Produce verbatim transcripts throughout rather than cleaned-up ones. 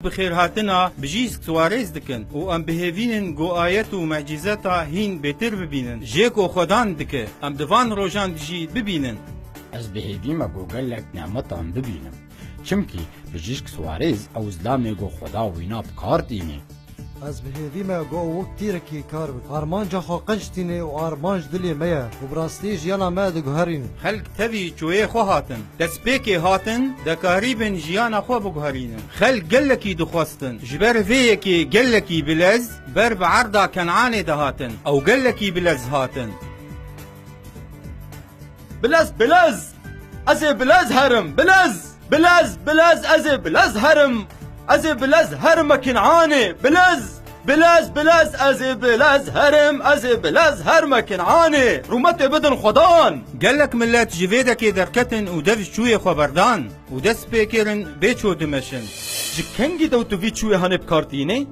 bi xêrhatina bijîsk Suarez dikin û em bi hêvî nin ku ayet û mecîzeta hîn bêtir bibînin. Jê ku Xwedan dike, em di van rojan de jî bibînin. Ez bi hêvî me ku gelek nemetan bibînim. Çimkî bijîsk Suarez ew zilamê ku Xweda wîna bi kar tînî. Ez bi hêvî me ku ew wek tîrekî kar bike. Armanca xwe qenc tîne û armanc dilê me ye û bi rastî jiyana me diguherîne. Xelk tevî çûyê xwe hatin. Destpêkê hatin, dekarîbin jiyana xwe biguherînin. Xelk gelekî dixwestin. Ji ber vê yekê gelekî bilez ber bi erda Kenanê de hatin. Ew gelekî bilez hatin. Bilez, bilez! Ez ê bilez herim, bilez! Bilez, bilez, ez ê bilez herim! Ez ê bilez herim me Kinanê, bilez! Bilez, bilez, ez ê bilez herim, ez ê bilez herim me Kinanê! Rûmetê bidin Xwedan! Gelek milet ji vê dekê derketin û dev ji çûyê xwe berdan û dest pê kirin bê çû dimeşin. Ji kengî de tu vî çûyê hanê bi kar tînê?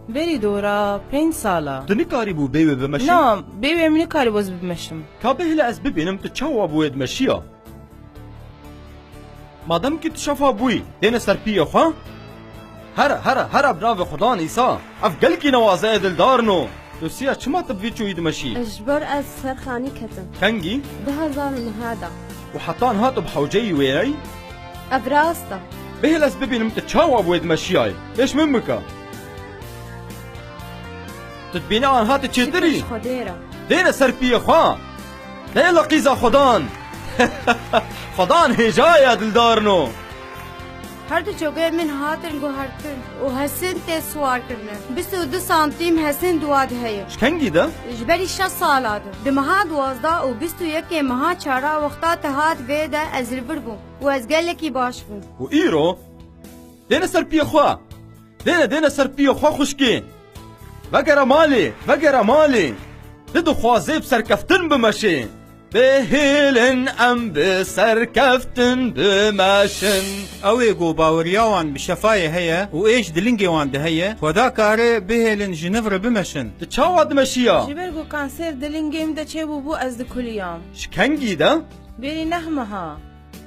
Berî dora pênc sala. Tu nikarîbû bê wê bimeşî? Na, bê wê min nikarîbû ez bimeşim. Ka bihêle ez bibînim tu çawa bi wê dimeşiya? Madem ki tu şefa bûyî, dêne ser piyê xwe. Here, here, here bi navê Xudan Îsa. Ev gelkî newaze ye dildarno. Dosiya çima tu bi vî çûyî dimeşî? Ji ber ez ser xanî ketim. Kengî? Du hezar û neh de. Û heta niha tu bi hewceyî wê yî? Ev rast e. Bihêl ez bibînim tu çawa bi wê dimeşiyayî. Pêş min bike. Tu dibînî anha tu çêtir î? Şikir ji Xwedê re. Dêne ser piyê xwe. Dê li qîza Xudan. Xudan hêja ye dildarno. Her du çokê min hatin guhertin û hesin tê siwar kirine. Bîst û du santîm hesin di wa de heye. Ji kengî de? Ji berî şeş sala de. Di meha duwazdeh û bîst û yekê meha çara wexta te hat vê de ez li vir bûm û ez gelekî baş bûm. Û îro? Dêne ser piyê xwe. Dêne, dêne ser piyê xwe xwişkê. Vegere malê, vegere malê. Tu dixwazê bi serkeftin bimeşê. Bihêlin em bi serkeftin bimeşin. Ew ê ku baweriya wan bi şefayê heye û êş di lingê wan de heye, Xweda kare bihêlin ji niv re bimeşin. Tu çawa dimeşiya? Ji ber ku kanser di lingê min de çêbûbû ez dikuliyam. Ji kengî de? Berî neh meha.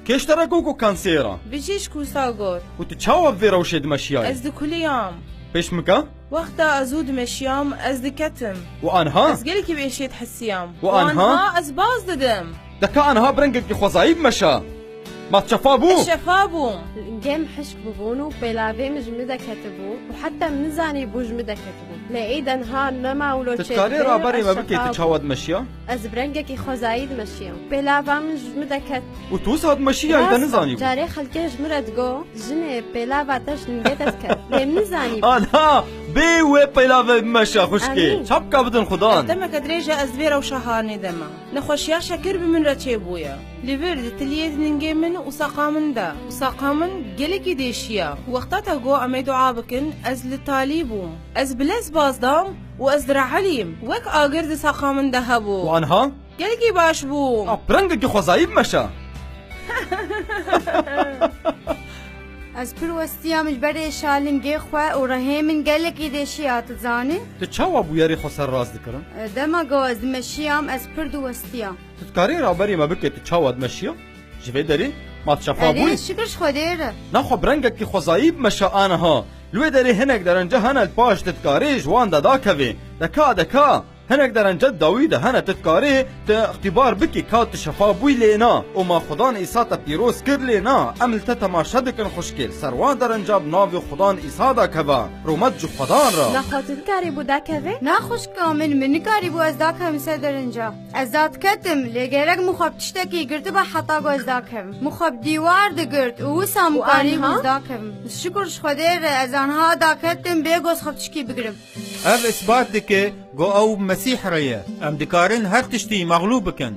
Kê ji te re got ku kansêr e? Bijîşk wisa got. Û tu çawa bi vê rewşê dimeşiyayî? Ez dikuliyam. Pêş min ke? Wexta ez zû dimeşiyam, ez diketim. Û anha? Ez gelekî bi êşê dihesiyam. Û anha? Û anha ez baz didim. De ka anha bi rengekî xwezayî bimeşe. Ma tu şefa bû? Ez şefa bûm. Lingê min hişk bûbûn û pêlavê min ji min deketibû û heta min nizanîbû ji min deketibû. Lê êdî niha nema wilo çêdibe. Tu dikarî raberê me bikî tu çawa dimeşiya? Ez bi rengekî xwezayî dimeşiyam. Pêlava min ji min deket. Û tu wisa dimeşiya, te nizanîbû? Carê xelkê ji min re digo, jinê pêlava te ji lingê te diket. Lê min nizanîbû. Ana, bê wê pêlavê bimeşe xwişkê. Amîn. Çapka bidin Xudan. Demeke dirêj e ez vê rewşa hanê de me. Nexweşiya şekir bi min re çêbûye. Li vir di tiliyê di ningê min û saqa min de. Û saqa min gelekî dêşiya. Wexta te got em ê dua bikin, ez li talî bûm. Ez bi lez baz dam û ez direhelîm. Wek agir di saqa min de hebû. Û anha? Gelekî baş bûm. A, bi rengekî xwezayî bimeşe. Ez pir westiyam ji ber êşa lingê xwe û rihê min gelekî dêşiya, tu zanî? Tu çawa bûyerê xwe serrast dikirin? E, dema ku ez dimeşiyam, ez pir diwestiyam. Tu dikarî raberî me bikî tu çawa dimeşiya? Ji vê derê ma tu şefa bûyî? Erê, şikir ji Xwedê re. Naxwe bi rengekî xwezayî bimeşe aniha. Li wê derê hinek derence hene li paş tu dikarî ji wan de dakevê. Deka, deka. Hinek derence di dawî de hene tu dikarî tu îxtîbar bikî ka tu şefa bûyî lê na. Û ma Xudan Îsa te pîroz kir lê na. Em li te temaşe dikin xwişkê. Li ser wan derenca bi navê Xudan Îsa dakeve. Rûmet ji Xudan re. Naxwe tu nikarîbû dakevê? Na xwişka min, min nikarîbû ez dakevim ser derenca. Ez dadiketim, lê gerek min xwe bi tiştekî girtiba heta ku ez dakevim. Min xwe bi dîwar digirt û wisa min karîbû ez dakevim. Şikur ji Xwedê re ez anha daketim bê ku ez xwe bi tişkî bigirim. Ev îsbat dike ku ew bi Mesîh re ye. Em dikarin her tiştî mexlûb bikin.